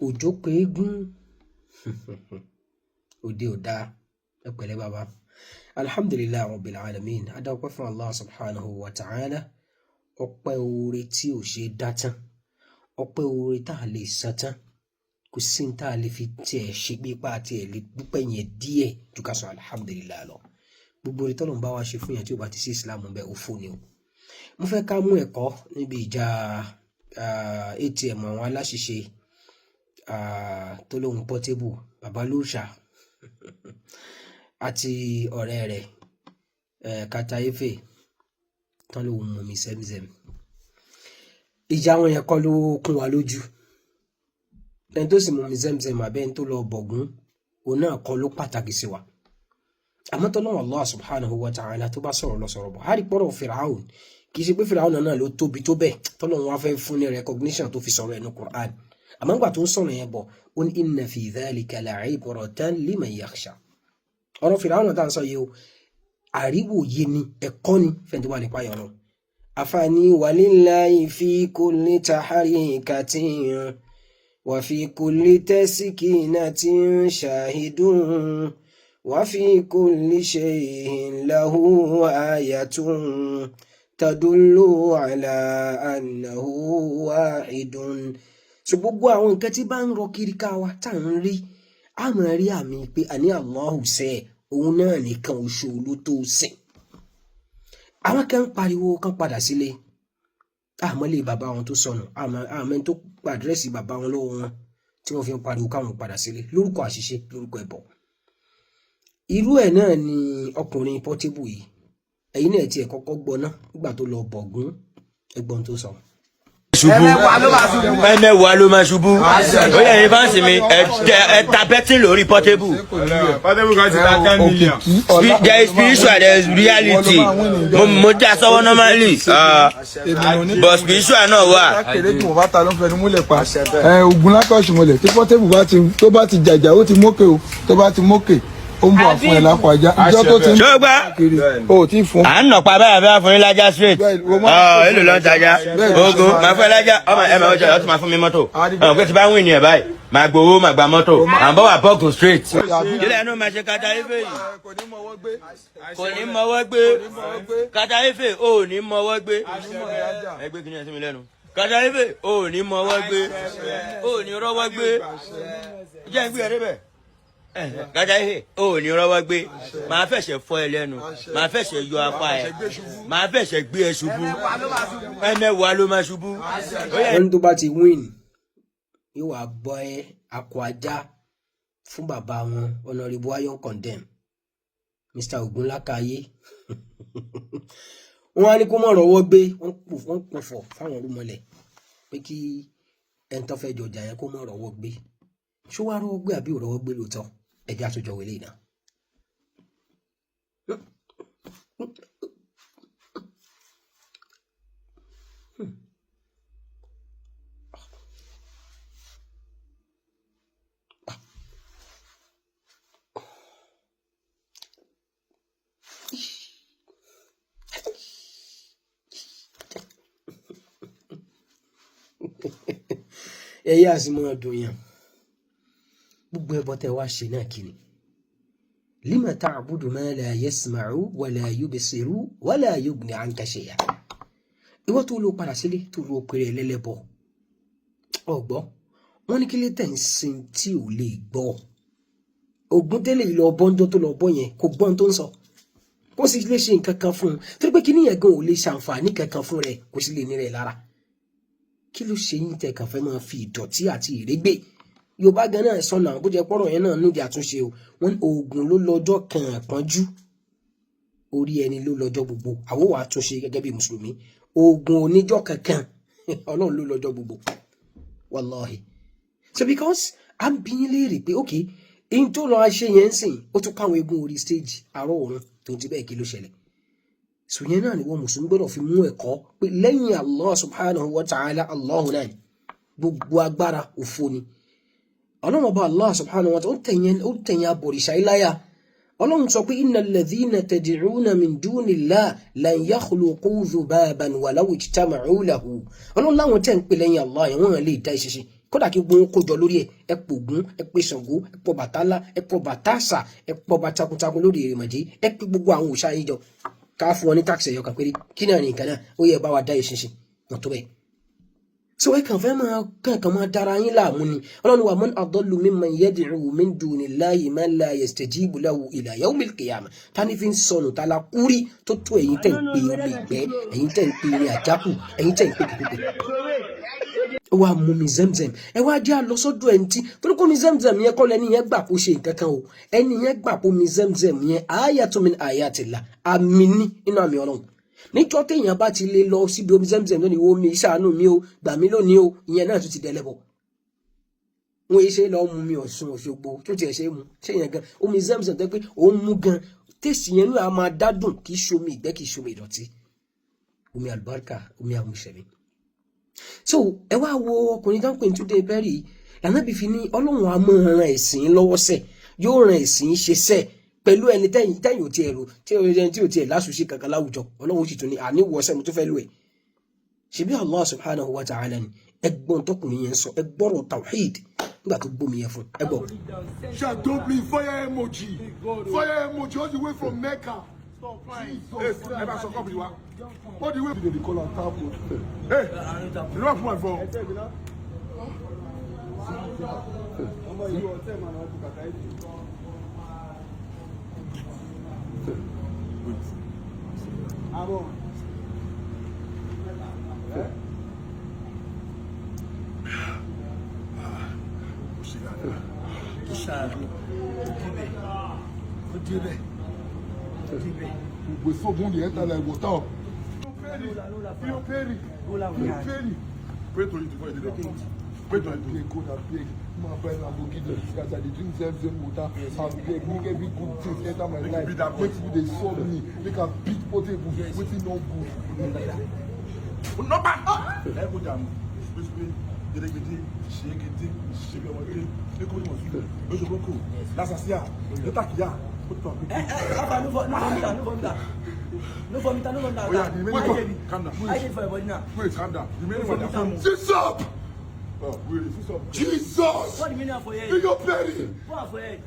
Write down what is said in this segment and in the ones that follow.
Òjò pé eégún òde ò dáa. Ẹ pẹ̀lẹ́ bàbá. Alhamdulillahi rabbil alamin. Adáwọ̀pẹ́ fún Allah subhanahu wa ta'ala. Ọpẹ́ oore tí ò ṣe dá tán, ọpẹ́ oore tá a lè san tán, kò sí ní tá a lè fi tiẹ̀ ṣe pípa tiẹ̀ lè dúpẹ́ yẹn díẹ̀ ju ká sọ alhamdulillah lọ. Gbogbo oore tọ́lọ́run bá wá ṣe fún yẹn tí ó bá ti sí Islam bẹ́ẹ̀, òfo ni o. Mo fẹ́ ká mú ẹ̀kọ́ níbi ìjà ATM àwọn aláṣìṣe tó lóun Portable, bàbá lóòṣà, àti ọ̀rẹ́ rẹ̀ Kataefe tán lóun mumi Zemzem. Ìjà wọn yẹn kọ́ ló kún wa lójú. Ẹni tó sì mumi Zemzem àbẹ́ ẹni tó lọ bọ̀gún, òun náà kọ́ ló pàtàkì sí wa. Àmọ́ tọ́lọ́run Allah subhanahu wa ta'ala tó bá sọ̀rọ̀ lọ sọ̀rọ̀ bọ̀, á rí pọ́rọ̀ Firaun, kì í ṣe pé Firaun náà ló tóbi tó bẹ́ẹ̀ tọ́lọ́run wá fẹ́ fún ní recognition tó fi sọ̀rọ̀ ẹnu Qur'an. Àmọ́ nígbà tó ń sọ̀rọ̀ yẹn bọ̀, ó ní inna fi dhalika la'ibratan liman yakhsha. Ọ̀rọ̀ Firaun tá à ń sọ yìí o, àríwòye ni, ẹ̀kọ́ ni fẹ́ni tó wà nípa yọ̀rọ̀. Àfààní walillahi fi kulli tahrikatin wa fi kulli taskinatin shahidun wa fi kulli shay'in lahu ayatun tadullu ala annahu wahidun. So gbogbo àwọn nǹkan tí bá ń rọ kiri ká wa tá à ń rí, a máa rí àmì pé àní Allahu sẹ́ òun náà nìkan oṣù ló tó sìn. Àwọn kan ń pariwo kan padà sílé, àmọ́ lè bàbá wọn tó sọnù, àmọ́ tó gba àdírẹ́sì bàbá wọn lọ́wọ́ wọn tí wọ́n fi ń pariwo káwọn padà sílé lórúkọ àṣìṣe, lórúkọ ẹbọ. Irú ẹ̀ náà ni ọkùnrin Portable yìí. Ẹ̀yin náà tiẹ̀ kọ́kọ́ gbọ́ ná nígbà tó lọ bọ̀gún, ẹgbọ́n tó sọ. Ṣubú, ẹmẹwàá ló máa ṣubú. Ó yẹ ẹ̀yin fans mi, ẹ ta betting lórí Portable. Portable kan ti ta 10 million. There is spiritual, there is reality. Mo já sọ́wọ́ normally, but spiritual náà wà. Kéré tí mo bá ta ló ń fẹnu múlẹ̀ pa ẹ ogun lákọ̀ọ́sì mọ́lẹ̀ tí Portable bá ti tó bá ti jàjà, ó ti mókè o. Tó bá ti mókè, ó ń bọ̀ fún ẹ lápò ajá ìjọ tó ti ń Ṣé o gbá? kiri o tí fún. À ń nà pa báyà báyà fún yín lájà straight. Èlò ló ń tajà ogun máa fẹ́ lájà ọmọ ẹ máa ọjà ọtún máa fún mi mọ́tò ọmọ pé tí bá ń win ní ẹ̀ báyìí, máa gbowó, máa gba mọ́tò, à ń bọ̀ wá bọ́ọ̀gùn straight. Kílẹ̀ ẹnu máa ṣe Kataefe yìí? Kò ní mọwọ́ gbé. Kò ní mọwọ́ gbé. Kataefe ò ní mọwọ́ gbé. Ẹ gbé kíni ẹ sí mi lẹ́nu. Kataefe ò ní mọwọ́ gbé, ò ní rọ́wọ́ gbé. Jẹ́ ń gbé ẹ débẹ̀. Kataefe ò ní rọ́wọ́ gbé. Máa fẹ̀sẹ̀ fọ́ ẹ lẹ́nu, máa fẹ̀sẹ̀ yọ apá ẹ, máa fẹ̀sẹ̀ gbé ẹ ṣubú. Ẹmẹwàá ló máa ṣubú. Wọ́n ní tó bá ti win, yóò wá bọ́ ẹ akọ ajá fún bàbá wọn, Honourable Iron Condemn, Mr Ogunlakaye. Wọ́n á ní kó mọ̀ rọ́wọ́ gbé. Wọ́n pò fọ̀ fáwọn orúmọlẹ̀ pé kí ẹni tó fẹ́ jọjà yẹn kó mọ̀ rọ́wọ́ gbé. Ṣó wá rọ́wọ́ gbé àbí ò rọ́wọ́ gbé lóòótọ́? Ẹ̀jẹ̀ àtúnjọ wẹlé náà. Ẹyẹ àsìmọ́ dùn yàn. Gbogbo ẹbọ tẹ wá ṣe náà, kí ni? Lima ta'budu ma la yasma'u wala yubsiru wala yughni anka shay'a. Ìwọ tó lọ padà sílé, tó lọ pèrè ẹlẹ́lẹ́bọ ọgbọ́, wọ́n ní kí lè tẹ̀ ń sin tí ò lè gbọ́. Ògùn tẹ́lẹ̀ yìí lọ bọ́njọ́ tó lọ bọ́ yẹn, kò gbọ́n tó ń sọ, kó sì lè ṣe nǹkan kan fún un, torí pé kíní yẹn gan ò lè ṣàǹfààní kankan fún rẹ̀, kò sì lè ní rẹ̀ lára. Kí ló ṣe yín tẹ́ kàn fẹ́ máa fi ìdọ̀tí àti ìrégbè? Yorùbá gan náà sọnà, bó jẹ́ pọ́rọ̀ yẹn náà nídìí àtúnṣe o. Wọ́n ní oògùn ló lọ́jọ́ kan àpọ́njú, orí ẹni ló lọ́jọ́ gbogbo. Àwọn wàá túnṣe gẹ́gẹ́ bí mùsùlùmí. Oògùn oníjọ́ kankan, Ọlọ́run ló lọ́jọ́ gbogbo, wàláhì. So because à ń bí yín léèrè pé ok, in tó lọ ṣe yẹn ń sìn, ó tún káwọn eégún orí stage àárọ̀ òrun tó ti bẹ́ẹ̀, kí ló ṣẹlẹ̀? Sòyẹn náà ni wọ́n mùsùlùmí gbọ́dọ̀ fi mú ẹ̀kọ́ pé lẹ́yìn Allah subhanahu wa ta'ala, Allahu náà ni gbogbo agbára, òfo ni. Ọlọ́run ọba Allah subhanahu wa ta'ala ó tẹ̀yìn abọ̀rìṣà iláyà. Ọlọ́run sọ pé innal ladhina tad'una min dunillah lan yakhluqu dhubaban walaw ijtama'u lahu. Ọlọ́run láwọn tẹ̀ ń pè lẹ́yìn Allah yẹn, wọ́n lè dá ìṣinṣin. Kódà kí gbogbo wọn kó jọ lórí ẹ, ẹ pò Ògún, ẹ pè Ṣàngó, ẹ pò Bàtálá, ẹ pò Bàtàsà, ẹ pò bàtakuntakun lórí èrèmọdé, ẹ pè gbogbo àwọn òòṣà yín jọ, ká fún wọn ní task ẹ̀yọ kan péré. Kí náà ní nǹkan náà? Ó yẹ bá wa dá ìṣinṣin wọn tó bẹ́ẹ̀. So ẹ kàn fẹ́ máa kàn máa dára yín láàmú ni. Ọlọ́run wa man adallu mimman yad'u min dunillahi man la yastajibu lahu ila yawmil qiyamah. Tani fi ń sọnù tá la kúrí tó tó ẹ̀yin tẹ̀ ń pe omi ìgbẹ́, ẹ̀yin tẹ̀ ń pe omi àjákù, ẹ̀yin tẹ̀ ń pe kìkìkì? Ó wá mú mi Zemzem. Ẹ wá jẹ́ àlọ́ sọ́dọ̀ ẹni tí torí kó mi Zemzem yẹn kọ́ lẹ́ni yẹn gbà kó ṣe nǹkan kan o. Ẹni yẹn gbà kó mi Zemzem yẹn ayatun min ayatillah, àmì ní inú àmì Ọlọ́run. Níjọ́ téèyàn bá ti lè lọ síbi omi Zemzem lónìí, omi ṣàánú mi o, gbà mí lónìí o, ìyẹn náà tún ti dẹlẹ́bọ. Wọn yìí ṣe lọ mú mi Ọ̀ṣun Òṣogbo tó tiẹ̀ ṣe é mu ṣé yẹn gan. Omi Zemzem tẹ́ pé òun mú gan, taste yẹn náà máa dádùn. Kì í ṣomi ìgbẹ́, kì í ṣomi ìdọ̀tí, omi àlùbáríkà, omi àmúṣẹ̀mí. So ẹ wá wo ọkùnrin tó ń pè ní Túndé Perry lànàbí fi ní Ọlọ́run á máa ran ẹ̀sìn lọ́wọ́ sẹ̀, yóò ran ẹ̀sìn ṣe sẹ̀ pẹ̀lú ẹni tẹ́yìn ò tiẹ̀ rò, tí ẹni tí ò tiẹ̀ lásùsí kankan láwùjọ. Ọlọ́run sì tún ní àníwọ̀ mo tún fẹ́ lù ẹ̀. Ṣebí Allah subhanahu wa ta'ala ni. Ẹgbọ́n tọkùnrin yẹn sọ, ẹgbọ́rọ̀ tawhid nígbà tó gbómi yẹn fún ẹgbọ́. Shadobli, fire emoji. Fire emoji all the way from Mecca. Jesus. Ẹ bá sọ cup wa. All the way. They call am tap. Hey, you no put my phone. Gbogbo sógun dey enter like water. You pay. You pay. Pray to it before you do that. Pray to it. Abeg, God, abeg. Ma buy Lamborghini as I dey drink Zemzem water. Abeg, make every good thing enter my Make you life. beat that boy. Make people dey sub me. Make I beat Portable. Wetin no good. Nọ́mbà. Ẹ kó dànù. Pépé gédégédé ṣégedé ṣébi ọmọdé lẹ́kọ̀ọ́ ní wọ̀nyí lóṣogbo lásàsíà lẹ́tàkìyà ó tó àbíkú. Alpha, no vomit, no vomit, no vomit, no vomit. Oya, the remaining Wait one, calm down. I did for your body now. Wait, calm down. The remaining one, they are Jesus! Oh, wait, this up. Jesus! What the meaning for head? You go Perry! Go for head.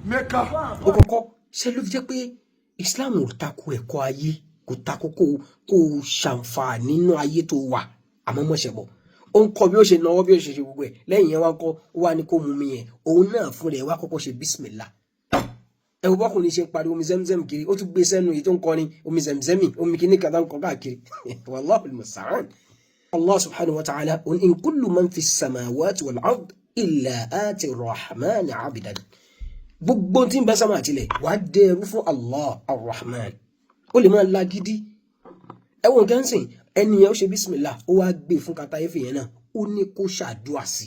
Mecca! Ó kọ́kọ́ ṣe ló fi jẹ́ pé Islam ò tako ẹ̀kọ́ ayé, kò tako kó o ṣàǹfààní nínú ayé tó wà, àmọ́ mọ̀ṣẹ̀ bọ̀. Ó ń kọ́ bí ó ṣe náwó, bí ó ṣe ṣe gbogbo ẹ̀. Lẹ́yìn yẹn, wá kọ́, ó wá ní kó mú mi yẹn, òun náà fún rẹ̀ wá kọ́kọ́ ṣe bísímìlà. Ẹ wo bọ́kùnrin ṣe ń pariwo omi Zemzem kiri, ó tún gbé sẹ́nu yìí tó ń kọrin omi Zemzemi, omi kìíní kan tó ń kọ káàkiri. Wallahu al-musta'an. Allah subhanahu wa ta'ala on in kullu man fi samawati wal ard illa ati rahman abidan. Gbogbo tí ń bẹ sámà àtilẹ̀ wàá dé ẹrú fún Allah arrahman. Ó lè máa lagídí. Ẹ wo nǹkan sìn, ẹni yẹn ó ṣe bísímìlà, ó wá gbé fún Katayefe yẹn náà, ó ní kó ṣàdúà sí,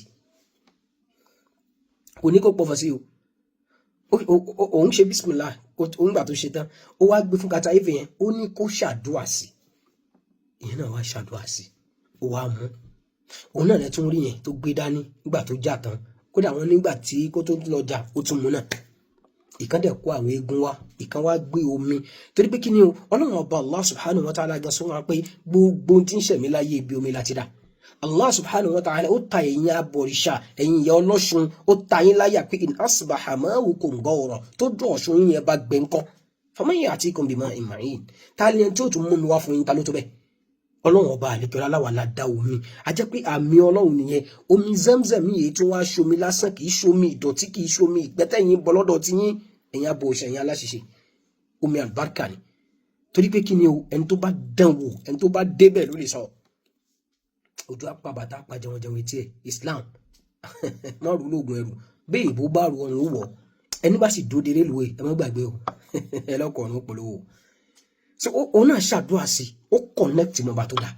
kò ní kó pọfọ sí o. Òun ṣe bísímìlà, òun gbà tó ṣe tán, ó wá gbé fún Katayefe yẹn, ó ní kó ṣàdúà sí. Ìyẹn náà wá ṣàdúà sí, ó wá mú. Òun náà lẹ tún rí yẹn tó gbé dání nígbà tó jà tán. Kódà wọn nígbà tí kó tó lọ jà, ó tún mú náà. Ìkan dẹ̀ kó àwọn eégún wá, ìkan wá gbé omi. Torí pé kí ni o? Ọlọ́run ọba Allah subhanahu wa ta'ala gan sọ wọn pé gbogbo tí ń ṣẹ̀mí láyé, ibi omi láti dá. Allah subhanahu wa ta'ala ó ta ẹ̀yin abọ̀rìṣà, ẹ̀yin ìyá ọlọ́ṣun, ó ta yín láyà pé in asbaha ma'ukum ghawra, tó dùn ọ̀ṣun yín yẹn bá gbẹ ńkọ́, faman ya'tikum bima'in ma'in? Ta ni ẹni tí ó tún mú mi wá fún yín? Ta ló tó bẹ́ẹ̀? Ọlọ́run ọba àlejò aláwa la dá omi. A jẹ́ pé àmì Ọlọ́run nìyẹn. Omi Zemzem yìí tún wá ṣomi lásán, kì í ṣomi ìdọ̀tí, kì í ṣomi ìgbẹ́tẹ̀yìn bọ́lọ́dọ̀ tí yín, ẹ̀yin abo òṣè, ẹ̀yin aláṣiṣe. Omi àlùbáríkà ni. Torí pé kí ni o? Ẹni tó bá dán wò, ẹni tó bá débẹ̀ ló lè sọ. Ojú apá bàtà apá jẹun jẹun etí ẹ̀. Islam má rú lóògùn ẹrù bí ìbò bá ru ọrùn ó wọ̀. Ẹni bá sì dóde rélùwé, ẹ má gbàgbé o, ẹ lọkọ̀ ọ̀run polówó. So òun náà ṣàdúrà sí, ó connect mọ́ bá tó dáa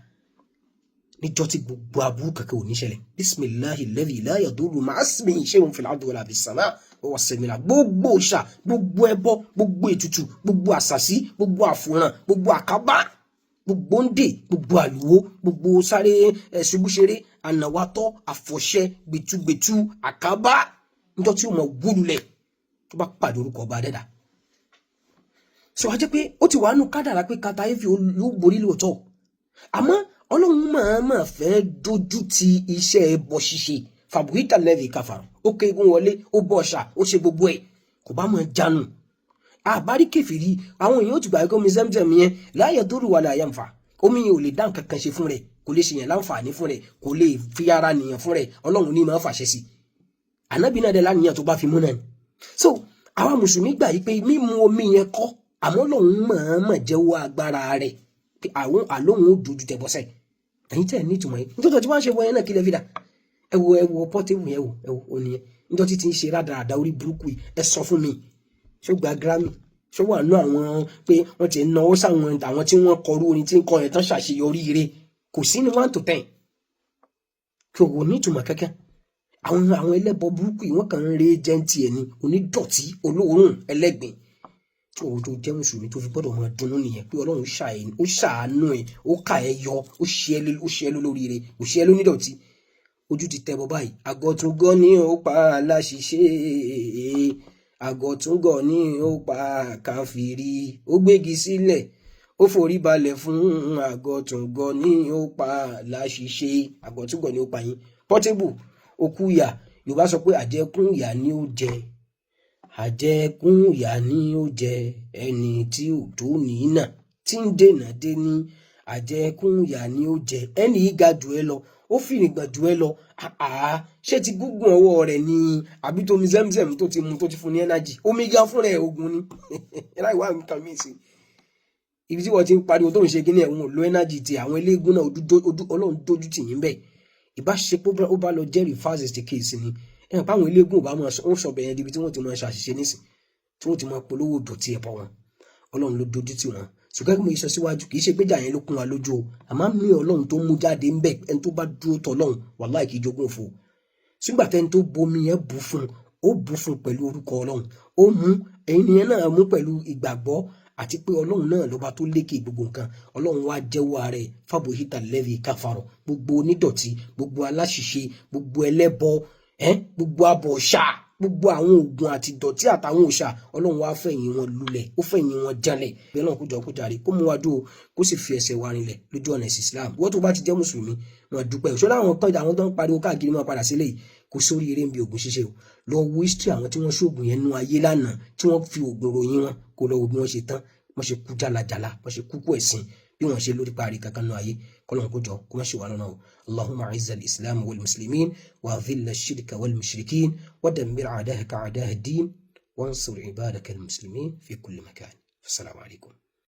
níjọ́ tí gbogbo aburú kankan ò ní ṣẹlẹ̀. Bisimilahi alladhi la yadurru ma'a ismihi shay'un fil ardi wala fis sama' wa huwa as-sami'ul 'alim. Gbogbo òòṣà, gbogbo ẹbọ, gbogbo ètùtù, gbogbo àṣàsí, gbogbo àfòràn, gbogbo àkábá, gbogbo ń dè, gbogbo àlùwò, gbogbo sáré ẹ ṣubúṣeré, ànàwátọ́, àfọ̀ṣẹ, gbẹtugbẹtu, àkábá, níjọ́ tí ó mọ̀ wúlulẹ̀ tó bá pàdé orúkọ ọba adẹ́dà. Sọ wá jẹ́ pé ó ti wà nù kádàrá pé Katayefe yóò borí lóòótọ́, àmọ́ Ọlọ́run máa máa fẹ́ dojú ti iṣẹ́ ẹbọ ṣíṣe. Fàbùkítà lẹ́rìí kàfàrà, ó kéegun wọlé, ó bọ̀ ọ̀ṣà, ó ṣe gbogbo ẹ̀, kò bá máa jánu àbárí kẹfìrí. Àwọn èèyàn ó ti gbà pé omi Zemzem yẹn láyé tó rù wà láyé nfa, omi yẹn ò lè dá nǹkan kan ṣe fún rẹ̀, kò lè ṣèyàn láǹfààní fún rẹ̀, kò lè fi ara nìyàn fún rẹ̀. Ọlọ́run ní máa fàṣẹ sí, ànábì náà dẹ̀ láníyàn tó bá fi mú náà ni. So àwa mùsùlùmí gbà yí pé mímu omi yẹn kọ́, àmọ́ lòun mọ̀ọ́mọ̀ jẹ́wọ́ agbára rẹ̀ pé àwọn àlóhùn ó dojú tẹ̀ bọ́sẹ̀. Ẹ̀yin tẹ̀ ní ìtumọ̀ yìí, nítorí tí wọ́n ń ṣe wọ yẹn náà, kí lè fi dà? Ẹ wo, ẹ wo Portable yẹn, wò, ẹ wo òní yẹn, nítorí tí ń ṣe rádaràda orí burúkú yìí. Ẹ sọ fún mi, ṣó gba Grammy? Ṣó wà nú àwọn pé wọ́n ti ń náwó sáwọn àwọn tí wọ́n kọrú orin tí ń kọ yẹn tán ṣàṣeyọrí ire? Kò sí ní 1 to 10, kí o ní ìtumọ̀ kankan. Àwọn ẹlẹ́bọ burúkú yìí, wọ́n kàn ń re jẹ́ǹtì ẹ̀ ní onídọ̀tí, olóòórùn, ẹlẹ́gbìn. Tí òun tó jẹ́ mùsùlùmí tó fi gbọ́dọ̀ máa dunnú nìyẹn pé Ọlọ́run ó ṣàánú ẹ̀, ó kà ẹ́ yọ, ó ṣe ẹ́ lórí rẹ̀, kò ṣe ẹ́ lónídọ̀tí. Ojú ti tẹ bọ báyìí. Àgọ̀túngọ̀ ni ó pa aláṣìṣe, àgọ̀túngọ̀ ni ó pa káfírí, ó gbégi sílẹ̀, ó forí balẹ̀ fún. Àgọ̀túngọ̀ ni ó pa aláṣìṣe, àgọ̀túngọ̀ ni ó pa yín. Portable, òkú ìyà. Yorùbá sọ pé àjẹkún ìyà ni ó jẹ, àjẹkún ìyà ni ó jẹ ẹni tí ò tó nìínà tí ń dènà dé ní. Àjẹkún ìyà ni ó jẹ ẹni yìí ga jù ẹ lọ, ó fìrìgbọ̀n jù ẹ lọ. Àá, ṣé ti gúngùn ọwọ́ rẹ̀ ni àbí tómi Zemzem tó ti mu tó ti fún ní energy? Omi gan fúnra ẹ̀ ogun ni, láì wá nǹkan míì sí. Ibi tí wọ́n ti ń pariwo tó ń ṣe kíní ẹ̀, wọn ò lo energy ti àwọn eléégún náà. Ojú Ọlọ́run dójú tì yín bẹ́ẹ̀. Ìbáṣepọ̀ ó bá lọ jẹ́ reverse is the case ni, ẹ̀ hàn páwọn eléégún ò bá máa sọ, ó sọ bẹ̀yẹn dibi tí wọ́n ti máa ṣàṣìṣe nísìn, tí wọ́n ti máa polówó dọ̀tí ẹ̀bọ wọn. Ọlọ́run ló dojú tì wọ́n. Ṣùgbọ́n kí mo sọ síwájú, kì í ṣe péjà yẹn ló kún wa lójú o, àmọ́ mi Ọlọ́run tó mú jáde ń bẹ̀, ẹni tó bá dúró tọ́ Ọlọ́run, wàláì kì í jogún òfo. Sígbà tẹ́ni tó bomi yẹn bù fún, ó bù fún pẹ̀lú orúkọ Ọlọ́run, ó mú ẹ̀yin yẹn náà mú pẹ̀lú ìgbàgbọ́ àti pé Ọlọ́run náà lọ́ba tó lékè gbogbo nǹkan. Ọlọ́run wá jẹ́wọ́ ara ẹ̀. Fàbòhítà lẹ́vì káfàrọ̀, gbogbo onídọ̀tí, gbogbo aláṣìṣe, gbogbo ẹlẹ́bọ, gbogbo abọ̀ṣà, gbogbo àwọn oògùn àti ìdọ̀tí àtàwọn òòṣà, Ọlọ́run wá fẹ̀yìn wọn lulẹ̀, ó fẹ̀yìn wọn janlẹ̀. Bẹ́ẹ̀ náà, kó jọ, kó jàre, kó mú wa dúró, kó sì fi ẹsẹ̀ wa rinlẹ̀ lójú ọ̀nà ẹ̀sìn Islam. Wọ́n tó bá ti jẹ́ mùsùlùmí, wọn dúpẹ́. Òṣèlú àwọn tọ́jà, àwọn tó ń pariwo káàkiri, máa padà sílé yìí. Kò sórí eré ń bi ògùn ṣíṣe o. Lọ wo history àwọn tí wọ́n ṣoògùn yẹn nú ayé lánàá, tí wọ́n fi ògùn ròyìn wọn, kó lọ wo bí wọ́n ṣe tán, wọ́n ṣe kú jálajàla, wọ́n ṣe kúkú ẹ̀sìn, bí wọ́n ṣe lórí parí kankan nú ayé. Kọ́lọ́n kó jọ, kó má ṣe wà lọ́nà o. Allahumma izza al-islam wal muslimin wa adhilla ash-shirka wal mushrikin wa dammir a'dahaka a'dah ad-din wansur ibadaka al-muslimin fi kulli makan. Assalamu alaikum.